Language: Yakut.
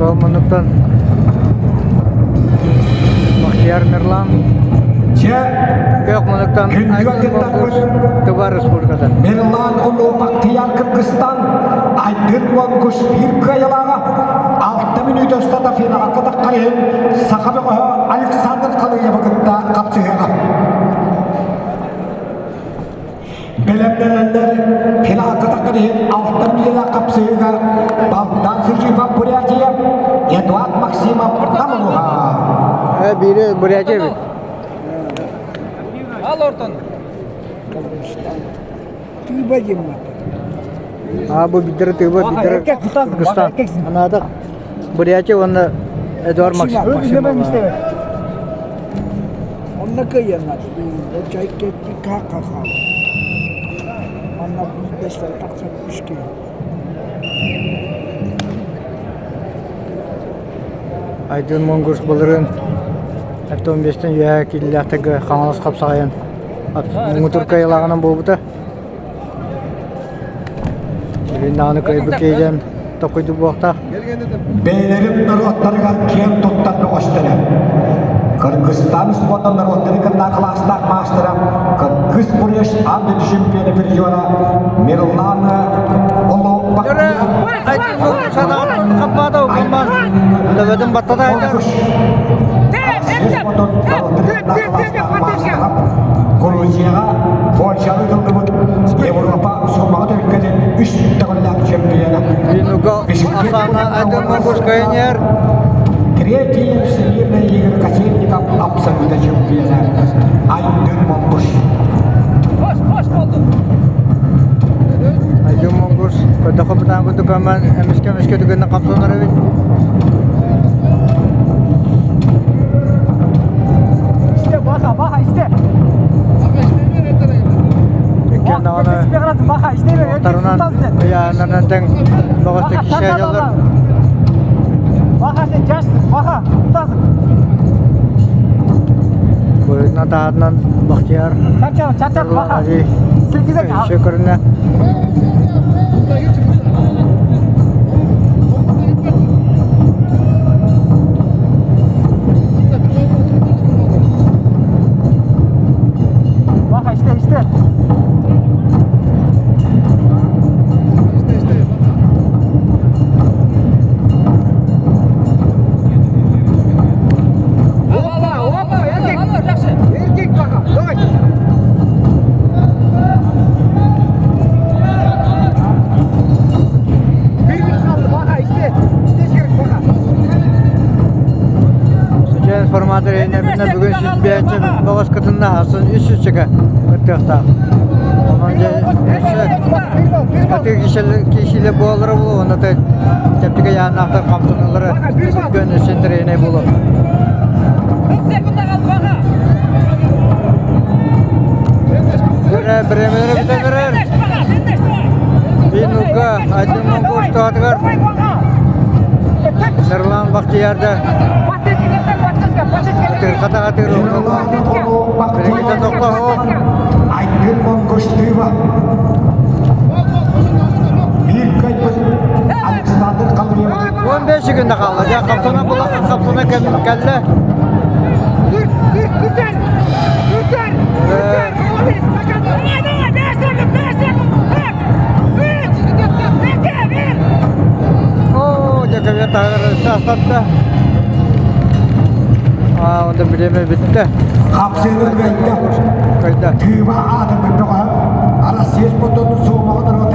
Кыл муннуктан Бахтияр Мирлан Чэ, Көх муннуктан күндү Айдын аттыттарбыт Тыва Республиката. Мирлан Улуу Бахтияр Кыргызстан Айдын Монгуш биир кыайылааҕа 6 мүнүүтэ устата финалга таххар иһин саха бөҕөһө Александр Халыевы кытта хапсыһыаҕа. Бэлэмнэнэллэр финалга таххар иһин 6 мүнүүтэлээх хапсыһыыга Богдан Сыжипов Бурятия, Эдуард Максимов Намылуха. Биири Бурятия эбит. Ал ортон. Тыыба диэммин. А бу биддere тыыба биддere Кыргызстан. Анаатах Бурятия уонна Эдуард Максимов. Онно кыайыаннар. Чайка хаал. Манна бэстэр тахсан үс киһи. Айдын Монгуш былырыын 15-тен үөһэ кииллээхтэргэ Хаҥалас хапсаҕайын муҥутуур кыайыылааҕынан буолбута. Билин даҕаны кыайбыт киһи диэн токуйдук буолуохтаах. Бэйэлэрин норуоттарыгар киэн туттар бөҕөстөрө. Кыргызстан спордун норуоттарын кытта кылаастаах маастара Кыргыз Куреш аан дойду чемпиона призера Мирлан Оло Төбөтүн баттата Грузияҕа Польшаҕа ыытыллыбыт Европа суммаҕа төлкөтүн үс төгүллээх чемпиона. Асана Айдын Монгуш Кайнер. Третий Всемирный игр кочевников абсолютно чемпиона Айдын Монгуш. Кош, кош болду. Айдын Монгуш көтөхө бытаан курдук көмөн эмискэ эмискэ түгэннэ хапсанар эбит. İşte baka baka işte. Иккиэн даҕаны Баха işte тарынан ыйааннарынан тэҥ бөҕөстүк киһи дьоллор. Баха sen жашсың, баха, тутасың. Буйунан таһатынан Бахтияр Чарча, чарча, баха. Силгизек. Шөкөрүнэ Баха işte, işte. Опа, опа, эркек. Эркек баха. Давай. Bir gün kaldı баха işte. İşte керек баха. Сүдьэн информатор иннибитинэ бүгүн 105 бөҕөс кытынна асын 300-чэкэ кыттыахтаах. Онон дьэ өссө ытыы киһилэр буолара буолуо уонна чэпчэки ыйааннаахтар хамсаныылара күн өссө интэриэһинэй буолуо. 40 секунда kaldı баха. Бириэмэлэрэ бүтэн эрэр. Биир Айдын Монгуш туһатыгар Нурлан Бахтиярда атыырхата атыыр Билиҥҥитэ тохтоһуох. Айдын Монгуш Тыва. Биир кыайбыт Александр Халыев. 15 күндэ хаалла. Дьэ хапсана булан хапсана кэллэ. Dur, dur, kurtar. Kurtar. Kurtar. Давай, давай, 5 секунд, 5 секунд. 3, 2, 1. Оо, дьэ кэбиһэ таһыгар астатта. Аа, онда бириэмэ бүттэ. Хапсыыны кыайда. Кыайда. Тыва аатын бөҕө Россия спортун суумаҕа норуоттарын